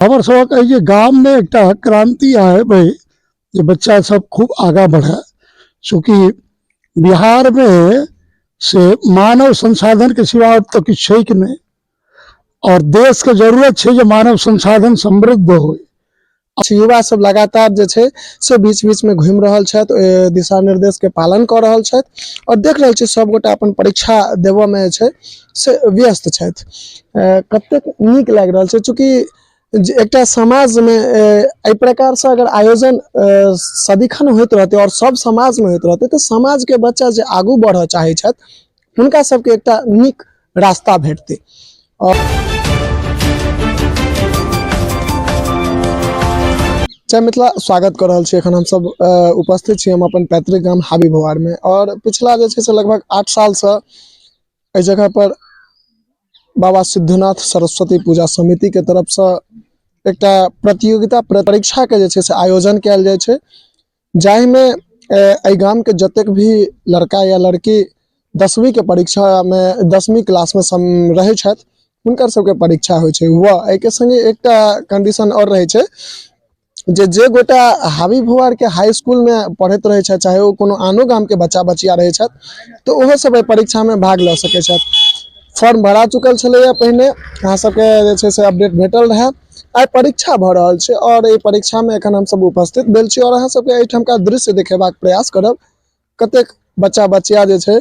हमर सबक एहि जे गाममे एकटा क्रांति आबै जे बच्चा सब खूब आगाँ बढ़ए। चूँकि बिहारमे से मानव संसाधनके सिवा आओर तऽ किछु छै कि नहि, आओर देशके जरूरत छै जे मानव संसाधन समृद्ध होइ। युवा सब लगातार जे छै से बीच बीच में घुमि रहल छथि, दिशा निर्देश के पालन कऽ रहल छथि आओर देख रहल छी सबगोटा अपन परीक्षा देबऽ में जे छै से व्यस्त छथि। कतेक नीक लागि रहल छै, चूँकि एकटा समाज में एहि प्रकार से अगर आयोजन सदिखन होइत रहतै आओर सब समाज में होइत रहतै तऽ समाज के बच्चा जे आगू बढ़ऽ चाहै छथि हुनका सबके एकटा नीक रास्ता भेटतै। और जय मिथिला, स्वागत कऽ रहल छी। एखन हमसब उपस्थित छी हम अपन पैतृक गाम हाबी भौआर में और पिछला जे छै से लगभग 8 साल से एहि जगह पर बाबा सिद्धनाथ सरस्वती पूजा समिति के तरफ से एकटा प्रतियोगिता परीक्षा के जे छै से आयोजन कयल जाइ छै, जाहिमे एहि गाम के जतेक भी लड़का या लड़की 10वीं के परीक्षा में 10वीं क्लास में रहै छथि हुनकर सबके परीक्षा होइ छै। व एहिके संगे एकटा कंडीशन आओर रहै छै जे जे गोटा हाबी भुआर के हाई स्कूल में पढ़ैत रहै छथि, चाहे ओ कोनो आनो गाम के बच्चा बचिया रहै छथि, तऽ ओहो सब एहि परीक्षा में भाग लऽ सकै छथि। फॉर्म भरा चुकल छलैया पहिने, अहाँ सबके जे छै से अपडेट भेटल रहए। आइ परीक्षा भऽ रहल छै और एहि परीक्षा में एखन हमसब उपस्थित भेल छी और अहाँ सबके एहिठामका दृश्य देखेबाक प्रयास करब। कतेक बच्चा बचिया जे छै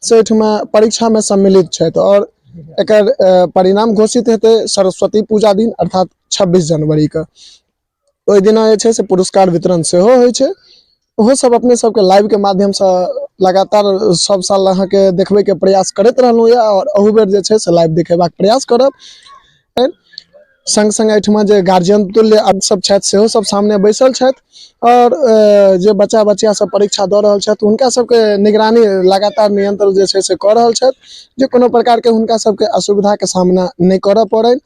से एहिठमा परीक्षा में सम्मिलित छथि और एकर परिणाम घोषित हेतै सरस्वती पूजा दिन, अर्थात 26 जनवरी के। ओहि दिना जे छै से पुरस्कार वितरण सेहो होइ छै। ओहो सब अपने सबके लाइव के माध्यम से लगातार सब साल अहाँके देखबै के प्रयास करैत रहलहुँ यऽ और अहू बेर जे छै से लाइव देखेबाक प्रयास करब। संग संग एहिठमा जे गार्जियन तुल्य अब सब छथि सेहो सब सामने बैसल छथि और जे बच्चा बचिया सब परीक्षा दऽ रहल छथि हुनका सबके निगरानी लगातार नियंत्रण जे छै से कऽ रहल छथि जे कोनो प्रकार के हुनका सबके असुविधा के सामना नहि करऽ पड़नि।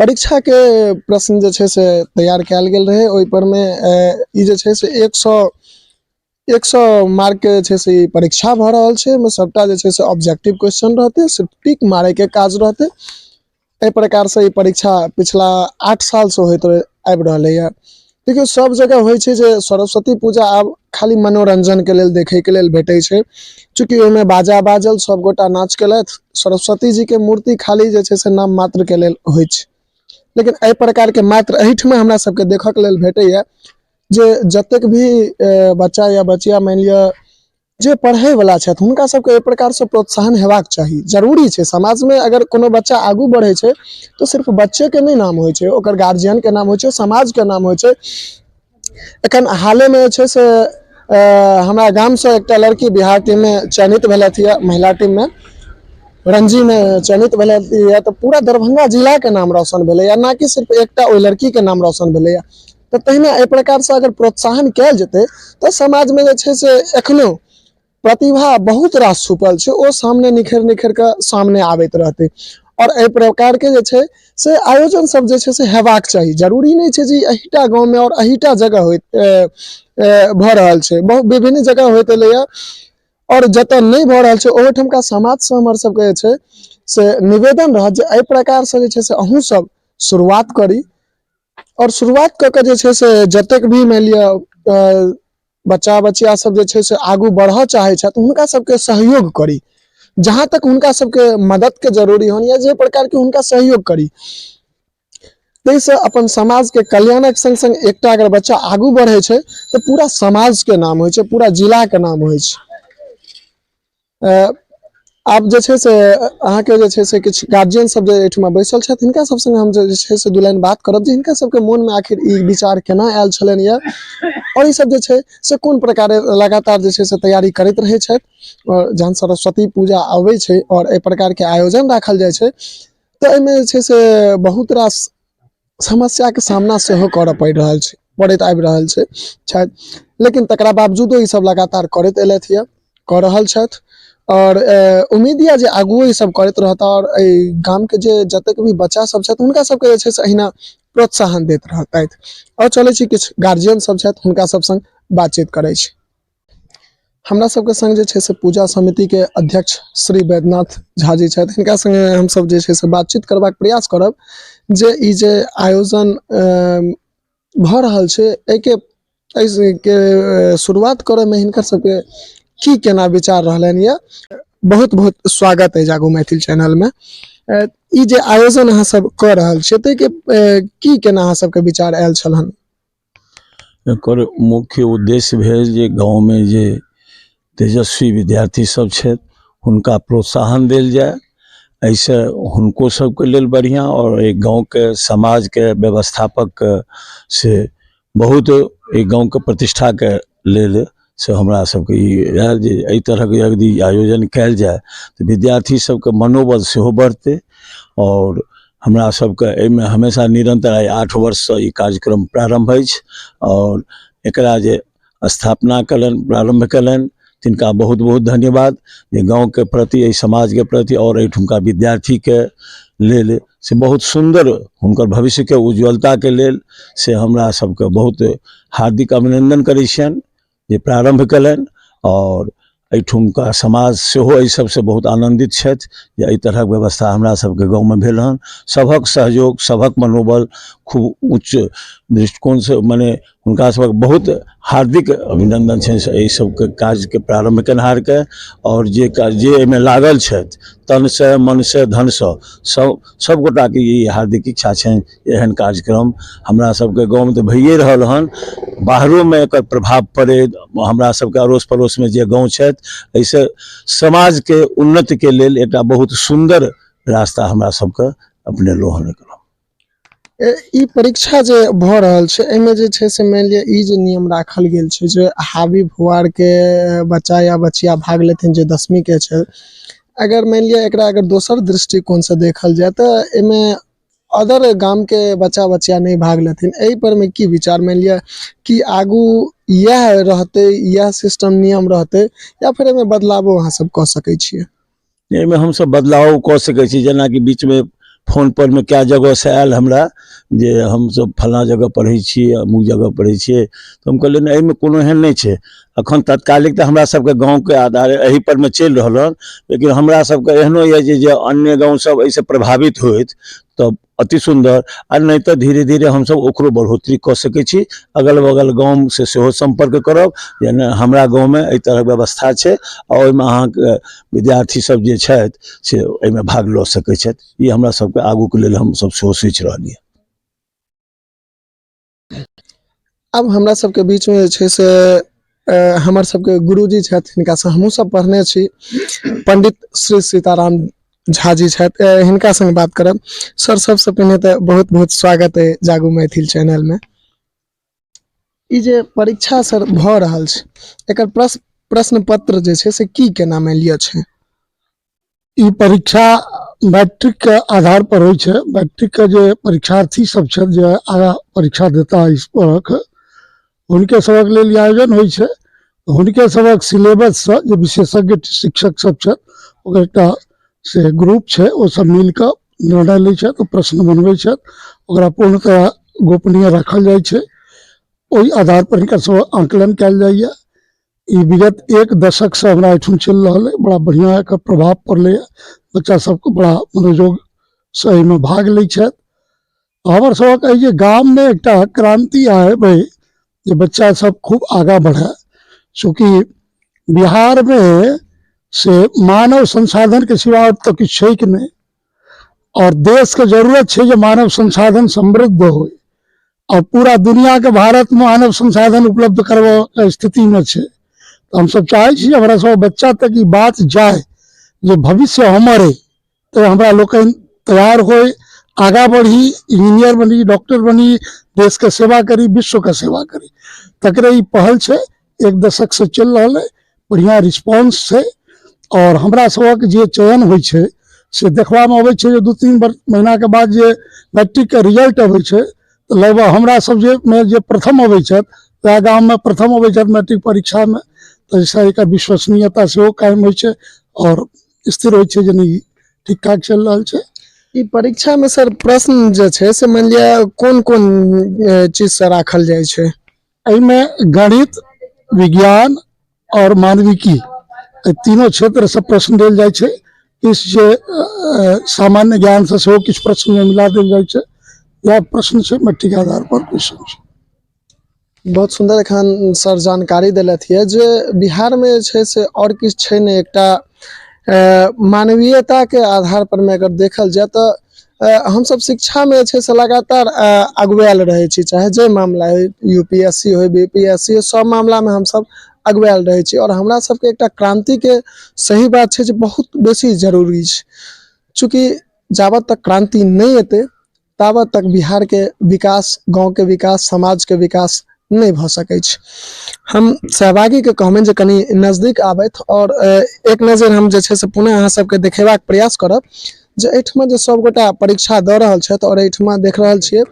परीक्षा के प्रश्न जे छै से तैयार कयल गेल रहै, ओहि पर मे ई जे छै से 100 मार्क के जे छै से ई परीक्षा भऽ रहल छै। ओहिमे सबटा जे छै से ऑब्जेक्टिव क्वेश्चन रहतै, सिर्फ टिक मारे के काज रहतै। एहि प्रकार से ई परीक्षा पिछला 8 साल से होइत आबि रहलैया। देखियौ, सब जगह होइ छै जे सरस्वती पूजा आब खाली मनोरंजन के लेल देखै के लेल भेटै छै, चूँकि ओहिमे बाजा बाजल, सब गोटा नाच केलथि, सरस्वती जी के मूर्ति खाली जे छै से नाम मात्र के लेल होइ छै। लेकिन एहि प्रकार के मात्र एहिठमा हमरा सबके देखऽ के लेल भेटैया जे जतेक भी बच्चा या बचिया मानि लिअ जे पढ़ै वला छथि हुनका सबके एहि प्रकार से प्रोत्साहन हेबाक चाही, जरूरी छै। समाज में अगर कोनो बच्चा आगू बढ़ै छै तऽ सिर्फ बच्चे के नहि नाम होइ छै, ओकर गार्जियन के नाम होइ छै, समाज के नाम होइ छै। एखन हाले में जे छै से हमरा गाम से एकटा लड़की बिहार टीम में चयनित भेलथि यऽ, महिला टीम में रणजी में चयनित भेलथि यऽ, तऽ पूरा दरभंगा जिला के नाम रोशन भेलैया, ना कि सिर्फ एकटा ओहि लड़की के नाम रोशन भेलैया। तऽ तहिना एहि प्रकार से अगर प्रोत्साहन कयल जेतै तऽ समाज में जे छै से एखनो प्रतिभा बहुत रास छुपल छै, ओ सामने निखरि निखरि कऽ सामने आबैत रहतै। और एहि प्रकार के जे छै से आयोजन सब जे छै से हेबाक चाही। जरूरी नहि छै जे एहिटा गाँव में और एहिटा जगह होइत भऽ रहल छै, बहुत विभिन्न जगह होइत एलैया और जतऽ नहि भऽ रहल छै ओहिठामका समाज से हमर सबके जे छै से निवेदन रहत जे एहि प्रकार से जे छै से अहूँ सब शुरुआत करी और शुरुआत कऽ के जे छै से जतेक भी मानि लिअ बच्चा बचिया सब जे छै से आगू बढ़ऽ चाहै छथि हुनका सबके सहयोग करी, जहाँ तक हुनका सबके मदद के जरूरी होनि या जे प्रकार के हुनका सहयोग करी, ताहिसँ अपन समाज के कल्याणक संग संग एकटा अगर बच्चा आगू बढ़ै छै तऽ पूरा समाज के नाम होइ छै, पूरा जिला के नाम होइ छै। आब जे छै से अहाँके जे छै से किछु गार्जियन सब जे एहिठमा बैसल छथि हिनका सब संगे हम जे छै से दू लाइन बात करब जे हिनका सबके मोनमे आखिर ई विचार केना आयल छलनि यऽ और ई सब जे छै से कोन प्रकारे लगातार जे छै से तैयारी करैत रहै छथि। और जहन सरस्वती पूजा अबै छै और एहि प्रकारके आयोजन राखल जाइ छै तऽ एहिमे जे छै से बहुत रास समस्याके सामना सेहो करऽ पड़ि रहल छै, पड़ैत आबि रहल छै छथि, लेकिन तकरा बावजूदो ई सब लगातार करैत एलथि यऽ, कऽ रहल छथि और उम्मीद यऽ जे आगुओ ई सब करैत रहता और एहि गामके जे जतेक भी बच्चा सब छथि हुनका सबके जे छै से अहिना प्रोत्साहन दैत रहतथि। और चलै छी किछु गार्जियन सब छथि हुनका सब संग बातचीत करै छी। हमरा सबके संग जे छै से पूजा समिति के अध्यक्ष श्री वैद्यनाथ झा जी छथि, हिनका संगे हमसब जे छै से बातचीत करबाक प्रयास करब जे ई जे आयोजन भऽ रहल छै, एहिके एहिके शुरुआत करैमे हिनकर सबके की केना विचार रहलनि यऽ। बहुत बहुत स्वागत है जागू मैथिल चैनलमे। ई जे आयोजन अहाँ सब कऽ रहल छियै ताहिके की केना अहाँ सबके विचार आयल छल हन? एकर मुख्य उद्देश्य भेल जे गाँवमे जे तेजस्वी विद्यार्थी सब छथि हुनका प्रोत्साहन देल जाय, एहिसँ हुनको सबके लेल बढ़िआँ आओर एहि गाँवके समाजके व्यवस्थापकके से बहुत एहि गाँवके प्रतिष्ठाके लेल से हमरा सबके ई आयल जे एहि तरहक यदि आयोजन कयल जाय तऽ विद्यार्थी सबके मनोबल सेहो बढ़तै। आओर हमरा सबके एहिमे हमेशा निरन्तर आइ 8 वर्षसँ ई कार्यक्रम प्रारम्भ अछि आओर एकरा जे स्थापना कयलनि, प्रारम्भ कयलनि, तिनका बहुत बहुत धन्यवाद जे गाँवके प्रति, एहि समाजके प्रति आओर एहिठुमका विद्यार्थीके लेल से बहुत सुन्दर हुनकर भविष्यके उज्ज्वलताके लेल से हमरा सबके बहुत हार्दिक अभिनन्दन करै छियनि जे प्रारम्भ कयलनि। आओर एहिठुमका समाज सेहो एहि सबसँ बहुत आनन्दित छथि जे एहि तरहक व्यवस्था हमरा सबके गाँवमे भेल हन। सभक सहयोग, सभक मनोबल खूब उच्च दृष्टिकोणसँ मने हुनका सबक बहुत हार्दिक अभिनन्दन छनि एहि सबके काजके प्रारम्भ केनहारके। आओर जे काज जे एहिमे लागल छथि तनसँ मनसँ धनसँ सब गोटाके ई हार्दिक इच्छा छनि एहन कार्यक्रम हमरा सबके गाँवमे तऽ भइए रहल हन, बाहरोमे एकर प्रभाव पड़ै, हमरा सबके अड़ोस पड़ोसमे जे गाँव छथि एहिसँ समाजके उन्नतिके लेल एकटा बहुत सुन्दर रास्ता हमरा सबके अपनेलहुँ हन। ई परीक्षा जे भऽ रहल छै एहिमे जे छै से मानि लिअ ई जे नियम राखल गेल छै जे हाबी भुआरके बच्चा या बचिया भाग लेथिन जे 10वींके छै, अगर मानि लिअ एकरा अगर दोसर दृष्टिकोणसँ देखल जाय तऽ एहिमे अदर गामके बच्चा बचिया नहि भाग लेथिन, एहि पर मे की विचार? मानि लिअ कि आगू इएह रहतै, इएह सिस्टम नियम रहतै या फेर एहिमे बदलावो अहाँ सब कऽ सकै छियै? एहिमे हमसब बदलाव कऽ सकै छी, जेनाकि बीचमे फोन पर मे कए जगहसँ आयल हमरा जे हमसब फल्लाँ जगह पढ़ै छियै, अमुक जगह पढ़ै छियै, तऽ हम कहलियै नहि एहिमे कोनो एहन नहि छै, अखन तात्कालिक तऽ हमरा सबके गाँवके आधार एहि पर मे चलि रहल हन, लेकिन हमरा सबके एहनो यऽ जे अन्य गाँव सब एहिसँ प्रभावित होइत तऽ अति सुन्दर, आ नहि तऽ धीरे धीरे हमसब ओकरो बढ़ोतरी कऽ सकै छी। अगल बगल गाँवसँ सेहो सम्पर्क करब जे नहि हमरा गाँवमे एहि तरहक व्यवस्था छै आ ओहिमे अहाँके विद्यार्थी सब जे छथि से एहिमे भाग लऽ सकै छथि। ई हमरा सबके आगूके लेल हमसब सेहो सोचि रहलियै। आब हमरा सबके बीचमे जे छै से हमर सबके गुरुजी छथि, हिनकासँ हमहूँ सब पढ़ने छी, पंडित श्री सीताराम झा जी छथि, हिनका संग बात करब। सर सबसँ पहिने तऽ बहुत बहुत स्वागत है जागू मैथिल चैनलमे। ई जे परीक्षा सर भऽ रहल छै एकर प्रश्न पत्र जे छै से की केना मानि लिअ छै? ई परीक्षा मैट्रिक के आधार पर होइ छै। मैट्रिक के जे परीक्षार्थी सब छथि जे आगाँ परीक्षा देता इस परक, हुनके सबक लेल ई आयोजन होइ छै। हुनके सबक सिलेबससँ जे विशेषज्ञ शिक्षक सब छथि ओकर एकटा से ग्रुप छै, ओ सब मिलकऽ निर्णय लै छथि, प्रश्न बनबै छथि, ओकरा पूर्णतया गोपनीय राखल जाइ छै। ओहि आधार पर हिनकर सब आंकलन कयल जाइए। ई विगत 1 दशकसँ हमरा एहिठाम चलि रहल अइ, बड़ा बढ़िआँ एकर प्रभाव पड़लैए, बच्चा सबके बड़ा मनोयोगसँ एहिमे भाग लै छथि। हमर सबक एहि जे गाममे एकटा क्रान्ति आबै जे बच्चा सब खूब आगाँ बढ़ै, चूँकि बिहारमे से मानव संसाधनके सिवा आओर तऽ किछु छै कि नहि, आओर देशके जरूरत छै जे मानव संसाधन समृद्ध होइ आओर पूरा दुनियाके भारतमे मानव संसाधन उपलब्ध करबऽके स्थितिमे छै। तऽ हमसब चाहै छी हमरा सब बच्चा तक ई बात जाय जे भविष्य हमर अइ, तऽ हमरा लोकनि तैयार होइ, आगाँ बढ़ी, इंजीनियर बनी, डॉक्टर बनी, देशके सेवा करी, विश्वके सेवा करी। तकरे ई पहल छै, 1 दशकसँ चलि रहल अइ, बढ़िआँ रिस्पॉन्स छै। आओर हमरा सबक जे चयन होइ छै से देखबामे अबै छै जे 2-3 महीनाके बाद जे मैट्रिकके रिजल्ट अबै छै तऽ लगभग हमरा सब जे मे जे प्रथम अबै छथि वएह गाममे प्रथम अबै छथि मैट्रिक परीक्षामे, तऽ एहिसँ एकर विश्वसनीयता सेहो कायम होइ छै आओर स्थिर होइ छै जे नहि ठीक ठाक चलि रहल छै। ई परीक्षामे सर प्रश्न जे छै से मानि लिअ कोन कोन चीजसँ राखल जाइ छै? एहिमे गणित, विज्ञान आओर मानविकी एहि तीनों क्षेत्रसँ प्रश्न देल जाइ छै। किछु जे सामान्य ज्ञानसँ सेहो किछु प्रश्नमे मिला देल जाइ छै। इएह प्रश्न छै मैट्रिक आधार पर क्वेश्चन छै। बहुत सुन्दर एखन सर जानकारी देलथि यऽ जे बिहारमे जे छै से आओर किछु छै नहि, एकटा मानवीयताके आधार परमे अगर देखल जाय तऽ हमसब शिक्षामे जे छै से लगातार अगुआयल रहै छी, चाहे जे मामला होइ, UPSC होइ, BPSC होइ, सब मामलामे हमसब अगुआयल रहै छी। आओर हमरा सबके एकटा क्रान्तिके सही बात छै जे बहुत बेसी जरूरी छै, चूँकि जाबत तक क्रान्ति नहि एतै ताबत तक बिहारके विकास, गाँवके विकास, समाजके विकास नहि भऽ सकै छै। हम सहभागीके कहबनि जे कनि नजदीक आबथि आओर एक नजर हम जे छै से पुनः अहाँ सबके देखेबाक प्रयास करब जे एहिठमा जे सबगोटा परीक्षा दऽ रहल छथि आओर एहिठमा देख रहल छियै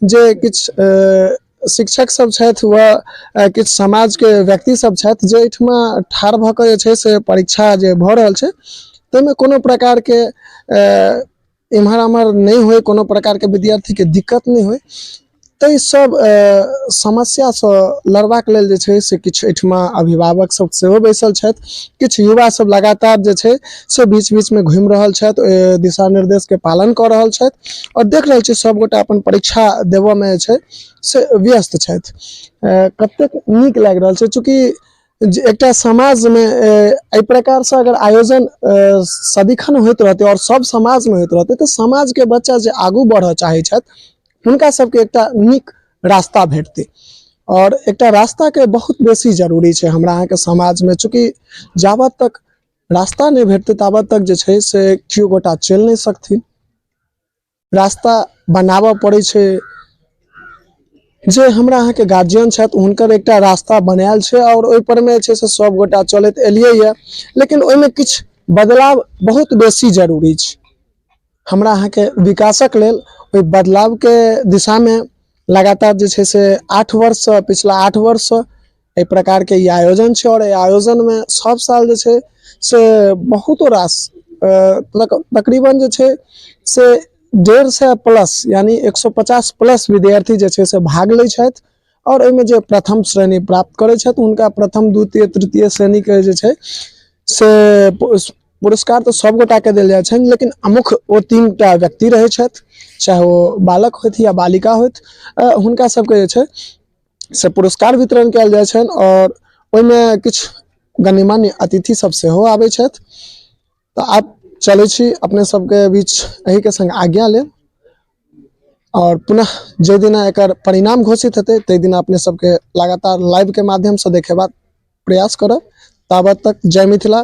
जे किछु शिक्षक सब छथि व किछु समाजके व्यक्ति सब छथि जे एहिठमा ठाढ़ भऽ कऽ जे छै से परीक्षा जे भऽ रहल छै ताहिमे कोनो प्रकारके एम्हर आम्हर नहि होइ, कोनो प्रकारके विद्यार्थीके दिक्कत नहि होइ, ताहि सब समस्यासँ लड़बाक लेल जे छै से किछु एहिठमा अभिभावक सब सेहो बैसल छथि, किछु युवा सब लगातार जे छै से बीच बीचमे घुमि रहल छथि, दिशा निर्देशके पालन कऽ रहल छथि आओर देख रहल छी सबगोटा अपन परीक्षा देबऽमे जे छै से व्यस्त छथि। कतेक नीक लागि रहल छै, चूँकि जे एकटा समाजमे एहि प्रकारसँ अगर आयोजन सदिखन होइत रहतै आओर सब समाजमे होइत रहतै तऽ समाजके बच्चा जे आगू बढ़ऽ चाहै छथि हुनका सबके एकटा नीक रास्ता भेटतै। आओर एकटा रास्ताके बहुत बेसी जरूरी छै हमरा अहाँके समाजमे, चूँकि जाबत तक रास्ता नहि भेटतै ताबत तक जे छै से केओ गोटा चलि नहि सकथिन। रास्ता बनाबऽ पड़ै छै, जे हमरा अहाँके गार्जियन छथि हुनकर एकटा रास्ता बनायल छै आओर ओहि परमे जे छै से सब गोटा चलैत एलियै यऽ, लेकिन ओहिमे किछु बदलाव बहुत बेसी जरूरी छै। हमरा अहाँके विकासक लेल ओहि बदलावके दिशामे लगातार जे छै से 8 वर्षसँ, पिछला 8 वर्षसँ एहि प्रकारके ई आयोजन छै आओर एहि आयोजनमे सब साल जे छै से बहुतो रास तकरीबन जे छै से 150 प्लस यानी 150 प्लस विद्यार्थी जे छै से भाग लै छथि आओर ओहिमे जे प्रथम श्रेणी प्राप्त करै छथि हुनका प्रथम, द्वितीय, तृतीय श्रेणीके जे छै से पुरस्कार तऽ सब गोटाके देल जाइ छनि, लेकिन अमुख ओ 3टा व्यक्ति रहै छथि, चाहे ओ बालक होथि या बालिका होथि, हुनका सबके जे छै से पुरस्कार वितरण कयल जाइ छनि आओर ओहिमे किछु गण्यमान्य अतिथि सब सेहो आबै छथि। तऽ आब चलै छी अपने सबके बीच एहिके संग आज्ञा लेब आओर पुनः जाहि दिना एकर परिणाम घोषित हेतै ताहि दिना अपने सबके लगातार लाइवके माध्यमसँ देखेबाक प्रयास करब। ताबत तक जय मिथिला,